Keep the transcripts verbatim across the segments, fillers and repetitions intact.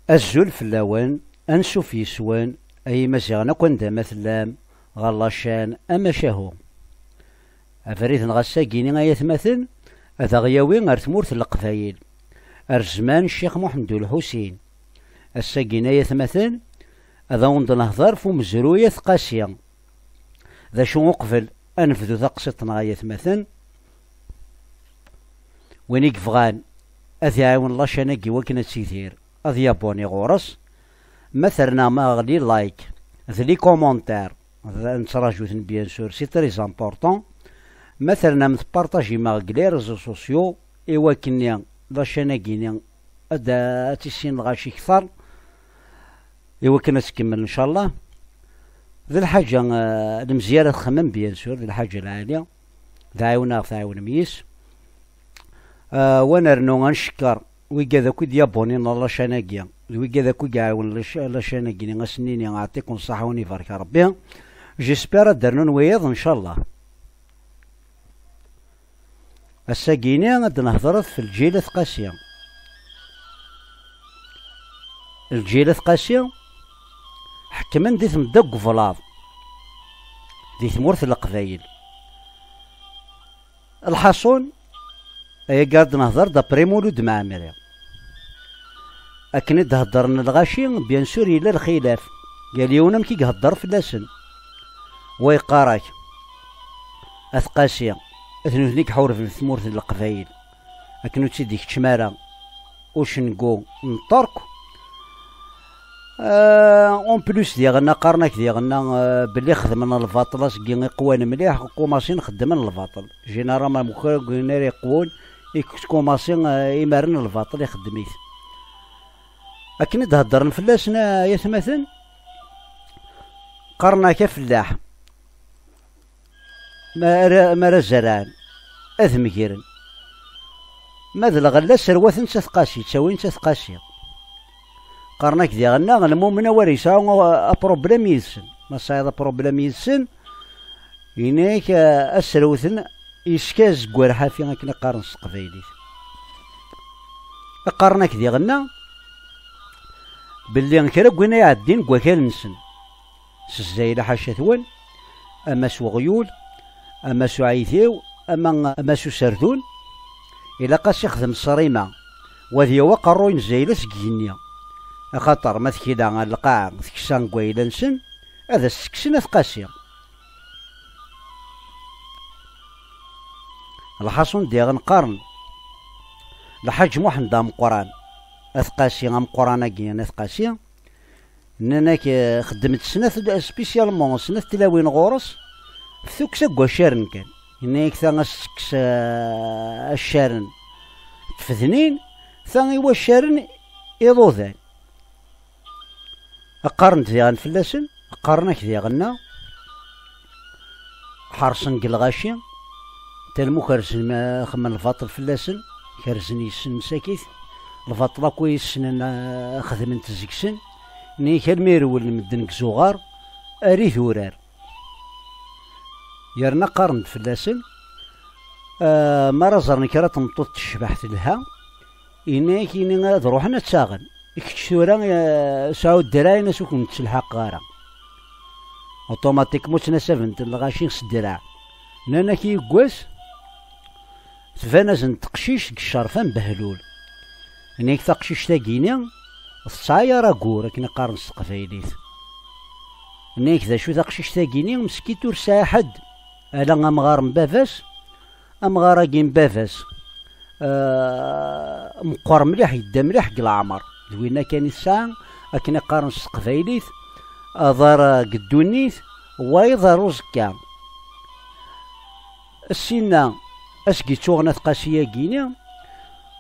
Azul fell-awen, ansuf yes-wen, ay Imaziɣen akk anda ma tellam, ɣer la chaîne Amacahu. Abrid-nneɣ ass-agi-ni, ay atmaten, ad aɣ-yawi ar tmurt n Leqbayel, ar zzman n Ccix Muḥend U Lḥusin. Ass-agi-ni, ay atmaten, ad awen-d-nehder f umezruy At Qasi. D acu uqbel ad nebdu taqsiṭ-nneɣ, ay atmaten? Win i yebɣan ad iɛiwen la chaîne-agi wakken ad tidir, ad yabuni ɣur-s. Ma terna ma ɣli like d les commentaires, d- nettraǧu-ten bien sûr, c'est très important. Ma ternam tpartajim-aɣ deg les réseaux sociaux, i wakken la chaîne-agi-ni ad, ad tissin lɣaci kter, i wakken ad tkemmel ncallah. D lḥaǧa, eh, lemziyara txemmem bien sûr, d lḥaǧa lɛali. D ɛiwen-aɣ tɛiwnem yis. Eh, wa nernu ad ncekker wigad akk i d-yabunin ɣer la chaîne-agi, d wigad akk i iɛiwen la ch-, la chaîne-agi-ni, ad sen-nini ɛṭiken ṣṣaḥa, wen ibarek Rebbi. J'espère ad d-rnun wiyaḍ ncallah. Ass-agi-ni ad d-nehḍret f lǧil At Qasi. Lǧil At Qasi ḥekmen di tmedda n ublaḍ di tmurt n Leqbayel. Lḥaṣun, ayagi ad d-nehḍer d'après Mulud Mɛemmri. Akken i d-heddren lɣaci, bien sûr, yella lxilaf. Yal yiwen amek i ihedder fell-asen. Wa yeqqar-ak, At Qasi, d nutni i iḥurben tmurt n Leqbayel, akken ur tt-id-ikeččem ara ucengu n Ṭṭerk. Euh, en plus, diɣen qqaren-ak diɣen, euh, belli xedmen lbaṭel, asgi iqwan mliḥ, kumasin xeddmen lbaṭel. Généralement, ma kra n win ara iqwun, ikkumasin, eh, imaren n lbaṭel ixeddem-it. Akken i d-heddren fell-asen, eh, ay atmaten, qqaren-ak afellaḥ, ma ara, ma ara zerɛen, ad megren. Ma d lɣella, serwaten-tt At Qasi, ttawin-tt At Qasi. Qqaren-ak diɣen, lmumen awer yesɛu a-, aproblem yid-sen. Ma tesɛiḍ aproblem yid-sen, yenna-ak, eh, ad srewten, yeskaz deg warḥafi, akken i qqaren s teqbaylit. Qqaren-ak diɣen belli kra n win ay iɛeddin deg wakal-nsen, s zzayla ḥaca-twen, ama s uɣyul, ama s uɛitiw, ama, ama s userdun, ilaq-as ixdem ṣṣrima, u ad yawi aqerruy n zzayla seg igenni, axaṭer ma tekla lqaɛa teksa deg wayla-nsen, ad as-tt-kksen At Qasi. Lḥaṣun diɣen qqaren, Lḥaǧ Muḥend ameqqran, At Qasi ameqqran-agi n At Qasi, nnan-ak, eh, xedmet snat, spécialement snat tlawin ɣur-s, f tukksa n waccaren kan. Yenna-yak ta ad s-tekkes, eh, accaren tfednin, ta i waccaren iḍudan. Qqaren-d diɣen fell-asen, qqaren-ak diɣenna, ḥerṣen deg lɣaci, talmu kerzen, ma xemmen lbaṭel fell-asen, kerzen yes-sen msakit, lbaṭel akk i ssnen, eh, xedmen-t deg-sen, nnig almi rewlen medden deg izuɣar, ar idurar. Yerna qqaren-d fell-asen, eh, mi ara ẓren kra n tmeṭṭut tecbeḥ telha, yenna-yak ini ad ruḥen ad tt-aɣen. I kečč tura, eh, sɛu ddreɛ, ini-as ur ken-ttelḥaqeɣ ara. Automatiquement ttnasaben-ten lɣaci s ddreɛ. Nnan-ak yiwwas, tban-asen-d teqcict deg ccerfa n Behlul. Nnan-ak taqcict-agi-ni tesɛa yar agur, akken i qqaren s teqbaylit. Nnan-ak d acu taqcict-agi-ni, meskint ur tesɛi ḥedd, ala amɣar n baba-s, amɣar-agi n baba-s, eh, meqqer mliḥ, yedda mliḥ deg leɛmer. D winna kan i tesɛa, akken i qqaren s teqbaylit, aḍar deg ddunit, wayeḍ ar uẓekka. Ssinna, asgi ttuɣen At Qasi-agi-ni,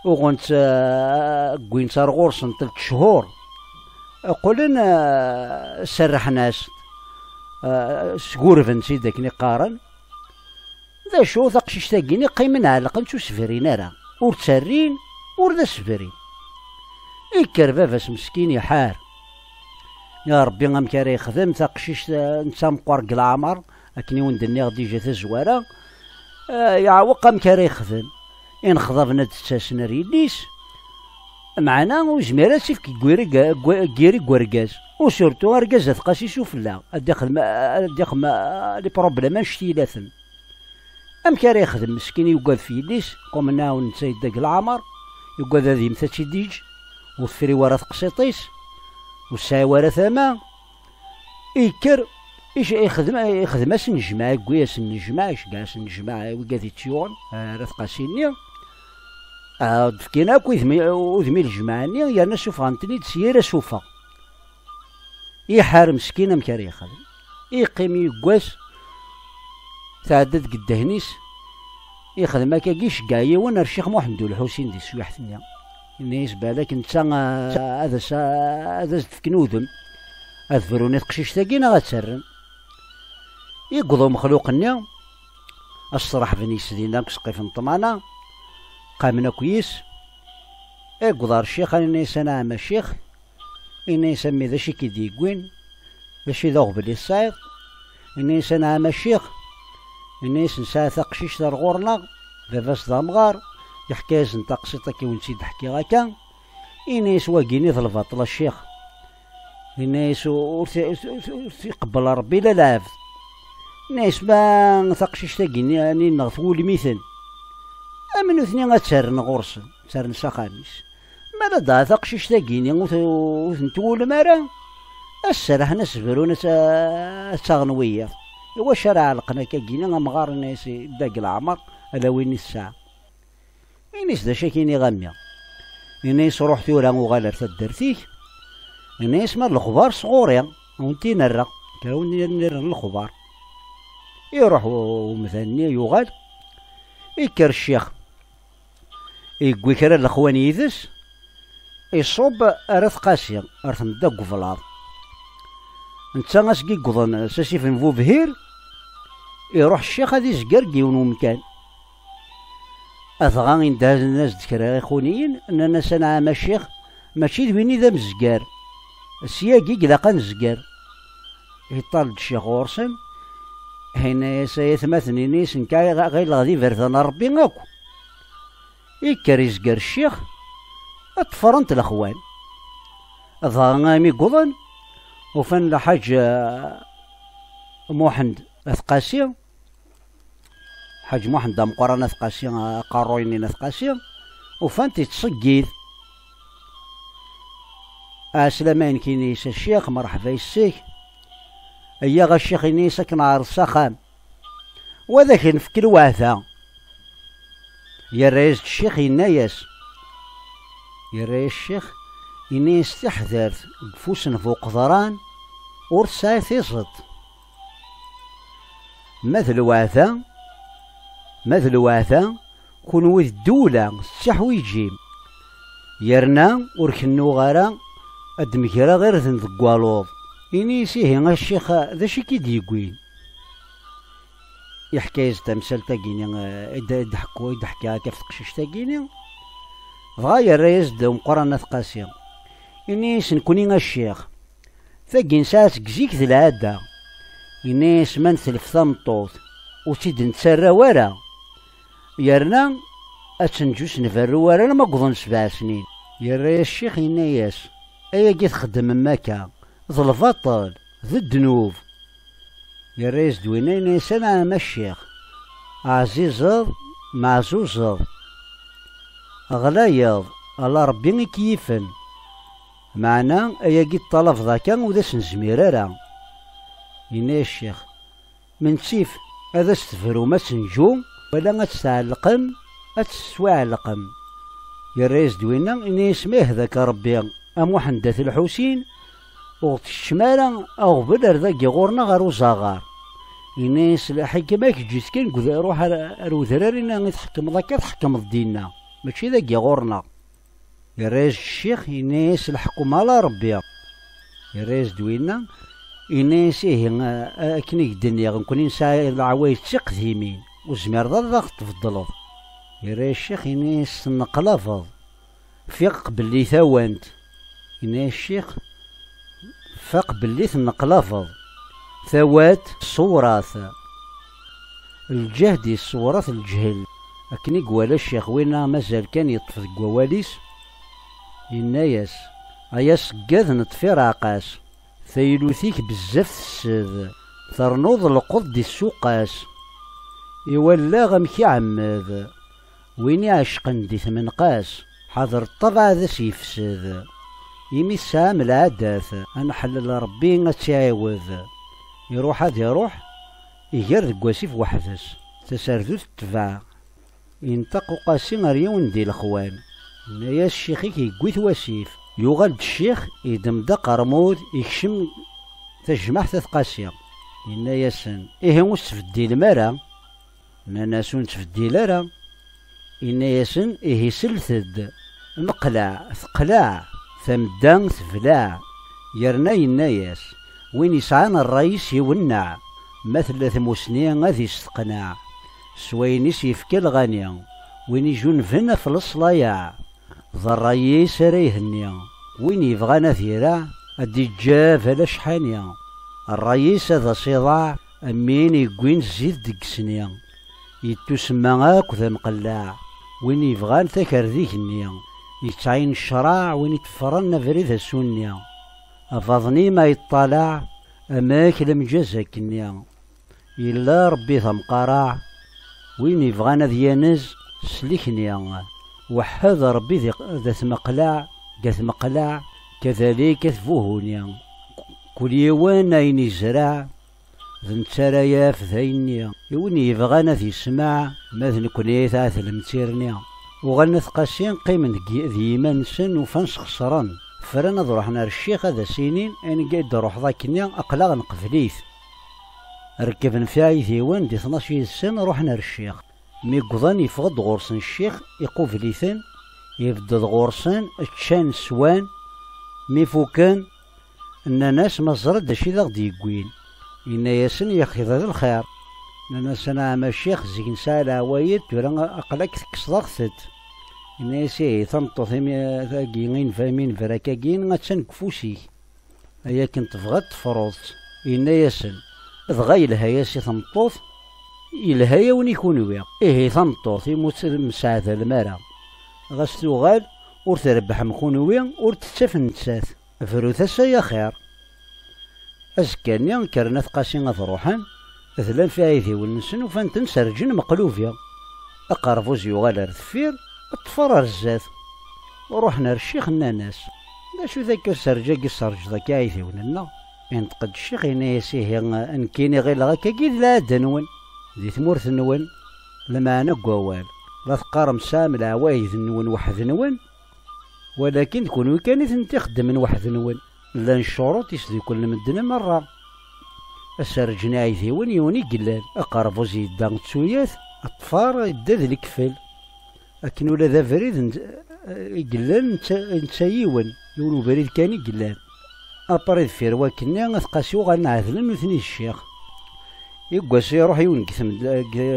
uɣen-tt, eh, wwin-tt ar ɣur-sent lcehur, qqlen, eh, serrḥen-as, eh, sgurben-tt-id akken i qqaren. D acu, taqcict-agi-ni qqimen ɛelqen-tt, ur sbrin ara, ur ttarrin, ur d as-sbrin. Ikker baba-s meskin iḥar. Ya Rebbi, amek ara yexdem, taqcict, eh, netta meqqer deg leɛmer, akken i wen-d-nniɣ dija tazwara, eh, yeɛweq amek ara yexdem. Inexḍaben ad d-ttasen ar yelli-s, Meɛna ur yezmir ad tt-ifk deg yiri deg yiri n urgaz. U surtout argaz at Qasi sufella, ad d-ixdem, ad d-ixdem, ah, les problèmes annect-ilaten. Amek ara yexdem meskin, yugad f yelli-s, comme nnaɣ netta yedda deg leɛmer, yugad ad yemmet ad tt-id-yeǧǧ, ur tefri wara teqsiṭ-is, ur tesɛi wara tama, yekker, ic-, ixdem, ixdem-as nnejmaɛ, yewwi-as nnejmaɛ, iceggeɛ-as nnejmaɛ, wigad ittyuɣen, ar at Qasi-nni, ah, d-fkin akk udem i, udem i lejmaɛ-nni, yerna suffɣen-ten-id s yir asufeɣ. Iḥar meskin amek ara yexdem. Iqqim yeggas, tɛedda deg ddehn-is, ixdem akkagi, iceggeɛ yiwen ar Ccix Muḥend U Lḥusin di teswiḥt-nni. Yenna-yas balak netta, ah, ad as-, ad as-d-fken udem, ad brun i teqcict-agi neɣ ad tt-rren. Yewweḍ umexluq-nni, aṣṣreḥben yes dinna deg usqif n ṭṭmana, qqimen akk yis. Yewweḍ ar Ccix, yenna-yas anɛam a Ccix, yenna-yas a mmi d acu i k-id-yewwin, d acu i d aɣbel i tesɛiḍ? Yenna-yas anɛam a Ccix, yenna-yas nesɛa taqcict ar ɣur-neɣ, baba-s d amɣar, yeḥka-yasen taqsiṭ akka i wen-tt-id-ḥkiɣ akka, yenna-yas wagi-nni d lbaṭel a Ccix. Yenna-yas ur, ur, ur, ur t-iqebbel Ṛebbi la lɛebd. Yenna-yas ma taqcict-agi-nni-nneɣ twulem-iten, am nutni ad tt-rren ɣur-sen, ad tt-rren s axxam-is. Ma la dɛa taqcict-agi-nni ur t-, ur ten-twulem ara, ad serrḥen ad s-brun ad tt-, ad tt-aɣen wiyaḍ. Iwacu ara ɛelqen akkagi-nni amɣar, yenna-yas idda deg leɛmer, ala win i tesɛa. Ini-as d acu akka i niɣ a mmi. Ini-as ruḥ tura uɣal ar taddart-ik. Ini-as ma d lexbar sɣur-i, a wen-t-in-rreɣ, kra wen-nirren lexbar. Iruḥ u-, umdan-nni yuɣal, ikker ccix, yewwi kra n lexwan yid-s, iṣubb ar At Qasi, ar tmedda n ublaḍ. Netta asgi yewwḍen s asif n Bubhir, iruḥ ccix ad izger deg yiwen umkan. Adɣa indahen-as-d kra ixuniyen, nnan-as anɛam a ccix, mačči d win i d amezgar. Syagi ilaq ad nezger. Iṭṭal-d ccix ɣur-sen, henna-yas ay atmaten, ini-as nekk ɣileɣ d iberdan n Ṛebbi akk. Ikker izger ccix, ṭṭefren-t lexwan. Dɣa armi wwḍen, ufan lḥaǧ, eh, Muḥend At Qasi, Ḥaǧ Muḥend ameqqran At Qasi, aqerruy-nni n At Qasi, ufan-t yettṣeggid. Ɛeslama-inek, ini-as a ccix, mreḥba yes-k. Ayya a ccix, ini-as, ad k-neɛreḍ s axxam. Wa ad ak-nefk lweɛda. Yerra-yas-d ccix, yenna-yas, yerra-yas ccix, ini-as tiḥdert deg ufus n bu qeḍran ur tesɛi tiẓeṭ. Ma d lweɛda, ma d lweɛda, kunwi d ddewla tettiḥwiǧim. Yerna ur kennuɣ ara ad d-megreɣ irden deg waluḍ. Ini-as ihi a ccix, d acu i k-id-yewwin? Iḥka-yas-d tamsalt-agi-ni, eh, i d-, i d-ḥku-, i d-ḥkiɣ akka ɣef teqcict-agi-ni. Dɣa yerra-yas-d umeqqran At Qasi. Ini-as nekkni a ccix, tagi nesɛa seg zik d lɛada. Ini-as ma netlef tameṭṭut, ur tt-id-nettarra wara. Yerna ad tenǧu s nberru wara ma wwḍen sebɛa snin. Yerra-yas ccix, yenna-yas, ayagi txeddmem akka, d lbaṭel, d ddnub. Yerra-yas-d winna, yenna-yas anɛam a ccix, ɛzizeḍ, meɛzuzeḍ, ɣlayeḍ, ala Ṛebbi i k-yifen. Meɛna ayagi teṭṭalabeḍ akka ur d as-nezmir ara. Yenna-yas ccix, mentif ad as-tebrum ad tenǧu, wala ad tt-tɛellqem ad tt-teswiɛellqem. Yerra-yas-d winna, ini-as ma ihda-k Ṛebbi a Muḥend At Lḥusin, ur ɣ-tkeččem ara aɣbel ar dagi ɣur-neɣ ar uzaɣar. Ini-as lḥikma-k eǧǧ-itt kan deg ud-, ruḥ ar, ar udrar, ini i tḥekmeḍ akka tḥekmeḍ dinna, mačči dagi ɣur-neɣ. Yerra-yas ccix, yenna-yas leḥkum ala Ṛebbi. Yerra-yas-d winna, yenna-yas ihi, a-, akken i k-d-nniɣ, nekkni nesɛa leɛwayed d tiqdimin, ur tezmireḍ ad aɣ-tbeddleḍ. Yerra-yas ccix, yenna-yas tenneqlabeḍ, fiq belli tawant. Yenna-yas ccix, faq belli tenneqlabeḍ. Tawat ṣewwrat. Lǧehd yessewwrat lǧehel. Akken i iwala ccix winna mazal kan yeṭṭef deg wawal-is, Yenna-yas: "Ay aṣeggad n ṭṭfireɛqas, taylut-ik bezzaf tessed, ternuḍ lqeḍ di ssuq-as. I wallaɣ amek iɛemmed, win iɛecqen di tmenqas, ḥader ṭṭabeɛ ad as-yefsed. Imi tesɛam lɛadat, ad nḥellel Ṛebbi ad tt-iɛiwed." Iruḥ ad iruḥ, iger deg wasif weḥd-s, taserdut tetbeɛ. Inṭeq uqasi ar yiwen di lexwan, yenna-yas: "Ccix-ik yewwi-t wasif." Yuɣal-d ccix, yeddem-d aqermud, ikcem tajmaɛt at Qasi. Yenna-yasen: "Ihi ur tettbeddilem ara?" Nnan-as: "Ur nettbeddil ara." Inna-yasen: "Ihi sellet-d, meqleɛ teqleɛ, tamedda tebleɛ." Yerna yenna-yas: "Win yesɛan ṛṛay-is iwenneɛ, ma tella tmusni ad isteqneɛ. S wayen i s-yefka lɣani, win ijunben af leṣlayeɛ, d ṛṛay-is ara ihenni. Win yebɣan ad iraɛ, ad d-iǧǧab ala cḥani. Ṛṛay-is ad as-iḍaɛ, am win yewwin zzit deg ssni. Yettusemma akk d amqellaɛ, win yebɣan takert d igenni. Yettɛin ccṛeɛ, win iṭeffren abrid asunni. Abaḍni ma yeṭṭalaɛ, amek lemǧaz akkenni. Yella Ṛebbi d amqaraɛ, win yebɣan ad yanez s lekni. Weḥḥed Ṛebbi d, d at meqleɛ, g at meqleɛ, kadalik at buhuni. Kul yiwen ayen izreɛ, d netta ara yaf d ayenni. I win yebɣan ad yesmeɛ, ma d nekkni ay tɛetlem d tirni. Uɣalen at Qasi qqimen deg, d yiman-nsen, ufan sxesren. Fran ad ruḥen ar ccix ad as-inin: "Anegga i d-ruḥeḍ akkenni, aql-aɣ nqebel-it." Rekben f iɛidiwen, di tnac yid-sen ruḥen ar ccix. Mi wwḍen, yeffeɣ-d ɣur-sen ccix, iqubel-iten, ibedd-d ɣur-sen, ččan, swan. Mi fukken, nnan-as: "Ma teẓriḍ d acu i d aɣ-d-yewwin?" Yenna-yasen: "Yaxi d lxir." Nnan-as: "Anɛam a ccix, zik nesɛa leɛwayed, tura aql-ak tekkseḍ-aɣ-tent." Yenna-yas: "Ihi tameṭṭut imi, tagi, inv-, imi nebra-k-agi, attan deg ufus-ik. Ay akken tebɣiḍ tefruḍ-tt." Yenna-yasen: "Dɣa yelha-yas i tmeṭṭut, yelha-yawen i kunwi. Ihi tameṭṭut, imi ur tt-, ur tt-mseɛdalem ara, ɣas tuɣal ur trebbḥem kunwi, ur tettaf nettat. Brut-as ay axir." Azekka-nni kkren at Qasi ad ruḥen, dlan f iɛidiwen-nsen, ufan-ten serǧen meqlubi. Aqerbuz yuɣal ar deffir, ṭṭfer ar zdat. Ruḥen ar ccix, nnan-as: "D acu-t akka userǧ-agi, serǧeḍ akka iɛidiwen-nneɣ?" Inṭeq-d ccix, yenna-yas: "Ihi, nekkini ɣileɣ akkagi d lɛada-nwen, di tmurt-nwen. Lmeɛna n wawal, la teqqarem tesɛam leɛwayed-nwen weḥd-nwen, walakin d kunwi kan i tent-ixeddmen weḥd-nwen. Llan ccuruṭ isduklen medden merra." Aserǧ n iɛidiwen, yiwen i yellan, aqerbuz yedda d tuyat, ṭṭfar yedda d lekfel. Akken ula d abrid n-, i yellan netta, netta yiwen, yiwen ubrid kan i yellan. Après deffir wakken-nni, at Qasi uɣalen ɛedlen nutni d ccix. Yiwwas iruḥ yiwen deg tmed-,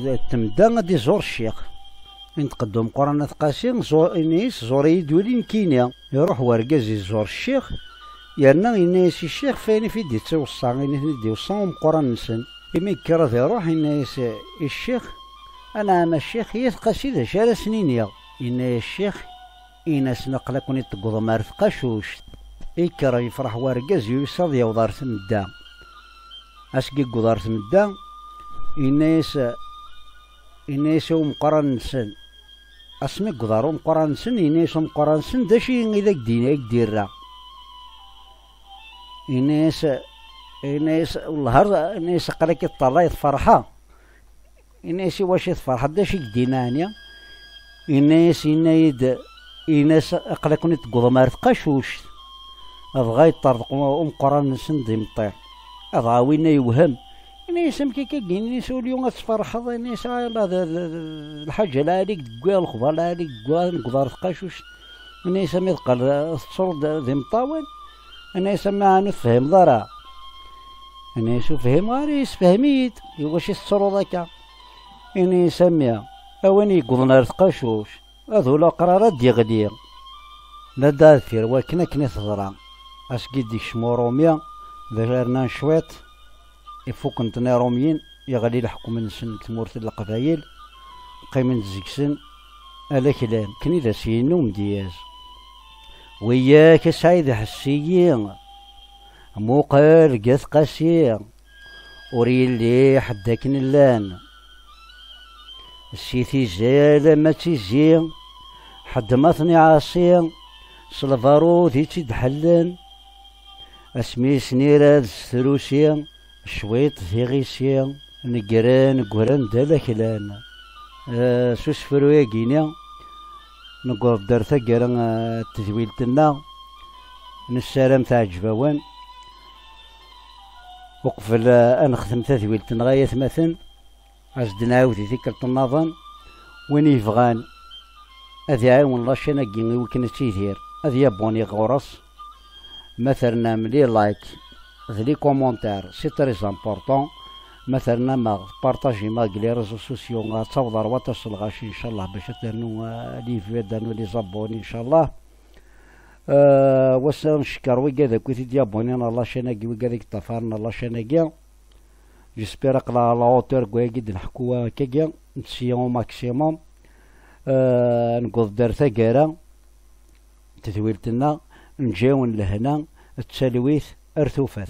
deg tmedda ad d-iẓur ccix. Inṭeq-d umeqqran at Qasi, ẓur-, ini-as: "Ẓur-iyi-d uli nekkini." Iruḥ wergaz iẓur ccix, yerna yenna-yas i ccix f ayen i t-id-ittweṣṣa, ayen i ten-id-iweṣṣa umeqqran-nsen. Imi yekker ad iruḥ, yenna-yas i ccix: "Anɛam a ccix, i at Qasi d acu ara sen-iniɣ?" Yenna-yas ccix: "Ini-asen aql-aken i tewwḍem ar tqacuct." Ikker yefreḥ wergaz, yusa ad yaweḍ ar tmedda. Asgi yewweḍ ar tmedda, yenna-yas, yenna-yas i umeqqran-nsen, asmi yewweḍ ar umeqqran-nsen, yenna-yas umeqqran-nsen: "D acu i d ak-d-, i ak-d-irra?" Yenna-yas, yenna-yas: "Wellah ar," yenna-yas, "aql-ak iṭṭalayeḍ ferḥeɣ." Ini-as: "I wacu i tferḥeḍ? D acu i k-d-yenna ɛni?" Ini-as, yenna-yi-d, ini-as: "Aql-aken i tewwḍem ar tqacuct." Dɣa yeṭṭerḍeq u-, umeqqran-nsen d imeṭṭi. Dɣa winna yewhem. Ini-as: "Amek akka?" Ini-as: "Ulyu ad tferḥeḍ." Ini-as: "Ah, yalla, d, d, d, d lḥaǧa lɛali i k-d-wwiɣ, lexbar lɛali i k-d-wwiɣ, ad newweḍ ar tqacuct." Ini-as: "Ami teqqel, eh, tettruḍ d, d imeṭṭawen?" Ini-as: "Ami ɛni ur tefhimeḍ ara?" Ini-as: "Ur fhimeɣ ara." "Yessefhem-iyi-d, i wacu i tettruḍ akka?" Ini-as: "Ami, a win yewwḍen ar tqacuct, ad ula aqrar ad d-yeɣli." Ladda deffir wakken akken i teḍra. Asgi d-ikcem Urumi, d rnan cwiṭ, ifukken-ten Irumyen, yeɣli leḥkem-nsen deg tmurt n Leqbayel, qqimen-d deg-sen ala klan, akken i d as-yenna umedyaz. Wiyak a Sɛid ḥess-iyi, muqel get qasi, ur yelli ḥedd akken llan. Si tizi alamma d tizi, ḥedd ma ten-iɛaṣi, s lbarud i tt-id-ḥellen. Asmi snirad s trusi, cwiṭ d iɣisi, negren ggren-d ala klan. Eh, s usefru-agi-ni, newweḍ-d ar taggara, eh, n tedwilt-nneɣ. Nessaram teɛǧeb-awen. Uqbel, eh, ad nextem tadwilt-nneɣ, ay atmaten, ad s-d-nɛawed i tikkelt nnaḍen. Win yebɣan ad iɛiwen la chaîne-agi i wakken ad tidir, ad yabuni ɣur-s. Ma ternam les likes d les commentaires, c'est très important. Ma ternam-aɣ, tpartajim-aɣ deg les réseaux sociaux, ad taweḍ ar waṭas n lɣaci, inchallah, bac ad ternu, euh, les vues, ad ternu les abonnés, inchallah. Euh, wass-a ncekker wigad akk i t-id-yabunin ar la chaîne-agi, wigad i yeṭṭafaren ar la chaîne-agi. J'espère aql-aɣ à la hauteur n wayagi d-nḥekku akkagi, nessayer au maximum. Euh, newweḍ-d ar taggara n tedwilt-nneɣ, nǧawen lehna d talwit ar tufat.